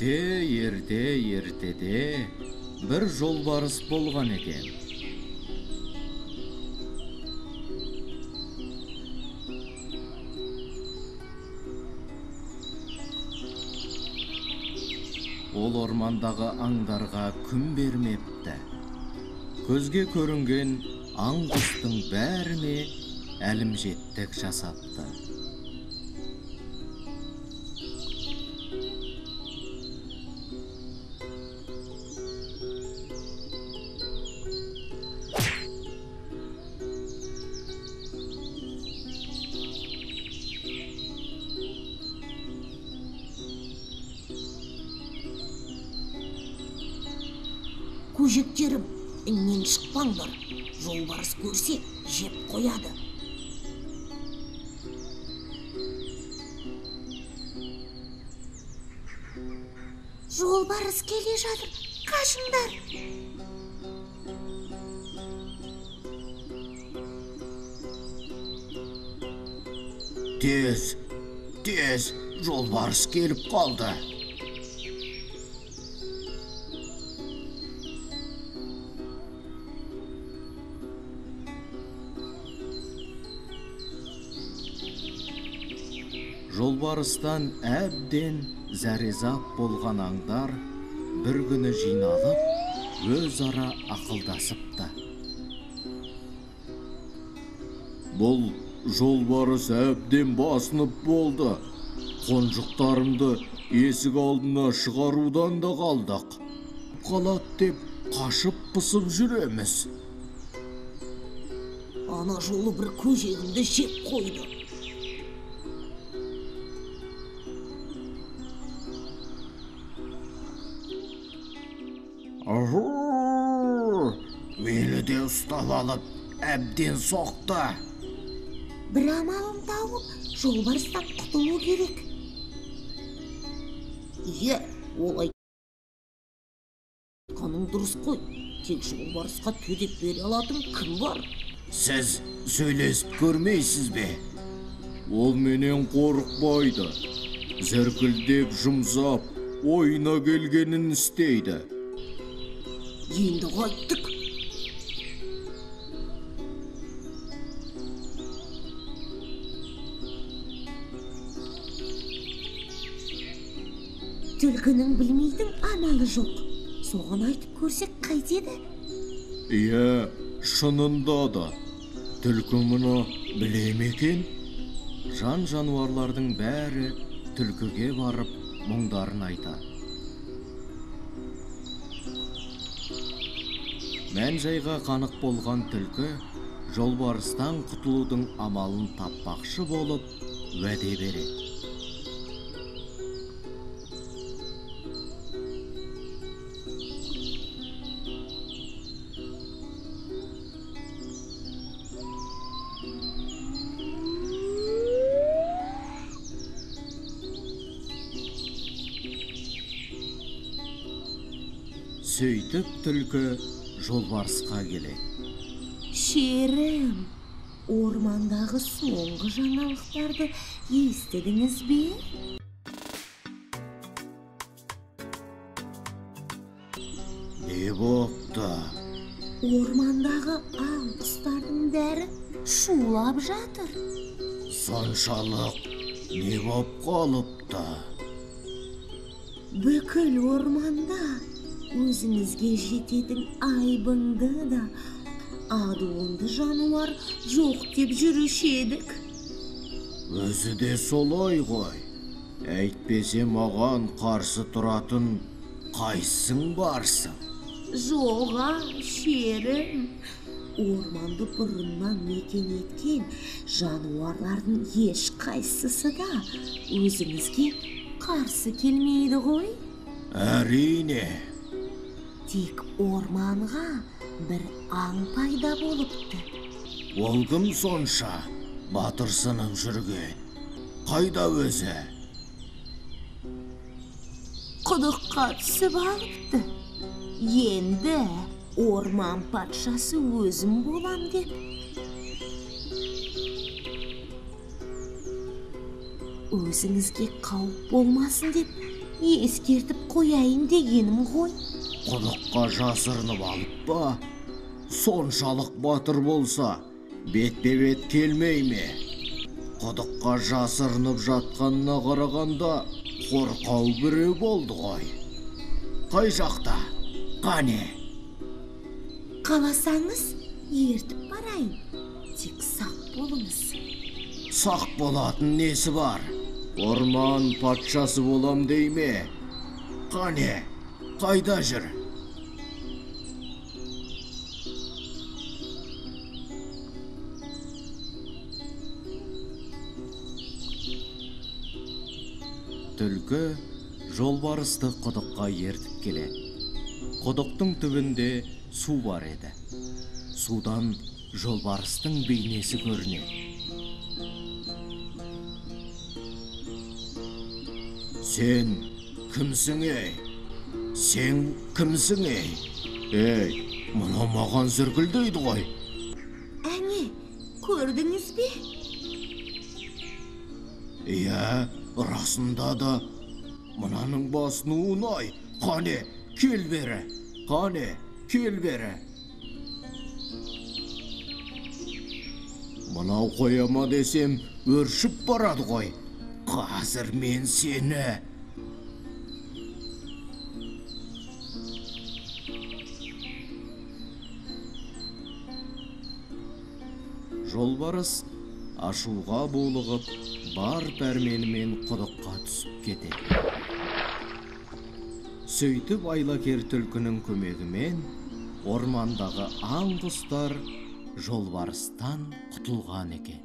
Ерте, ерте, ертеде бір жолбарыс болған екен. Ол ормандағы аңдарға күн бермепті. Көзге көрінген аң құстың бәріне әлімжеттік жасапты. Көжектерім, іннен шықпаңдар, жолбарыс көрсе жеп қояды. Жолбарыс келе жатыр, қашыңдар! Тез, тез, жолбарыс келіп қалды. Жолбарыстан әбден зәрезап болған аңдар бір күні жиналып, өзара ақылдасыпты. Бұл жолбарыс әбден басынып болды. Қонжықтарымды есік алдына шығарудан да қалдық. Қалады деп қашып пысып жүреміз. Ана жолы бір көжегімді жеп қойды. Мені де ұстап алып, әбден соқты. Бір амалын тауып, жолбарыстан құтылу керек. Иә, ол айтқаның дұрыс қой. Тек жолбарысқа төтеп бере алатын кім бар? Сіз сөйлесіп көрмейсіз бе? Ол менен қорықпайды. Зіркілдеп жұмсап, ойына келгенін істейді. Енді қайттық. Түлкінің білмейтін амалы жоқ. Соған айтып көрсек қайтеді? Иә, шынында да. Түлкі мұны біле ме екен? Жан жануарлардың бәрі түлкіге барып мұңдарын айтады. Мән-жайға қанық болған түлкі жолбарыстан құтылудың амалын таппақшы болып уәде береді. Сөйтіп түлкі жолбарысқа келеді. Шерім, ормандағы соңғы жаңалықтарды естідіңіз бе? Не бопты? Ормандағы аң құстардың бәрі шулап жатыр. Соншалық не боп қалыпты? Бүкіл орманда өзіңізге жететін айбынды да адуынды жануар жоқ деп жүруші едік. Өзі де солай ғой. Әйтпесе маған қарсы тұратын қайсың барсың? Жоға, шерім. Орманды бұрыннан мекен еткен жануарлардың ешқайсысы да өзіңізге қарсы келмейді ғой. Әрине. Тек орманға бір аң пайда болыпты. Ол кім сонша батырсынып жүрген? Қайда өзі? Құдыққа түсіп алыпты. Енді орман патшасы өзім болам деп. Өзіңізге қауіп болмасын деп Ескертіп қояйын дегенім ғой. Құдыққа жасырынып алып па? Соншалық батыр болса, бетпе-бет келмей ме? Құдыққа жасырынып жатқанына қарағанда қорқау біреу болды ғой. Қай жақта? Қане? Қаласаңыз, ертіп барайын. Тек сақ болыңыз. Сақ болатын несі бар? Орман патшасы болам дей ме? Қане, қайда жүр? Түлкі жолбарысты құдыққа ертіп келеді. Құдықтың түбінде су бар еді. Судан жолбарыстың бейнесі көрінеді. Сен кімсің, ей? Сен кімсің, ей? Ей, мынау маған зіркілдейді ғой. Әне, көрдіңіз бе? Иә, расында да мынаның басын оңай. Қане, кел бері. Қане, кел бері. Мынау қояма десем, өршіп барады ғой. Қазір мен сені. Жолбарыс ашуға булығып, бар пәрменімен құдыққа түсіп кетеді. Сөйтіп айлакер түлкінің көмегімен ормандағы аң құстар жолбарыстан құтылған екен.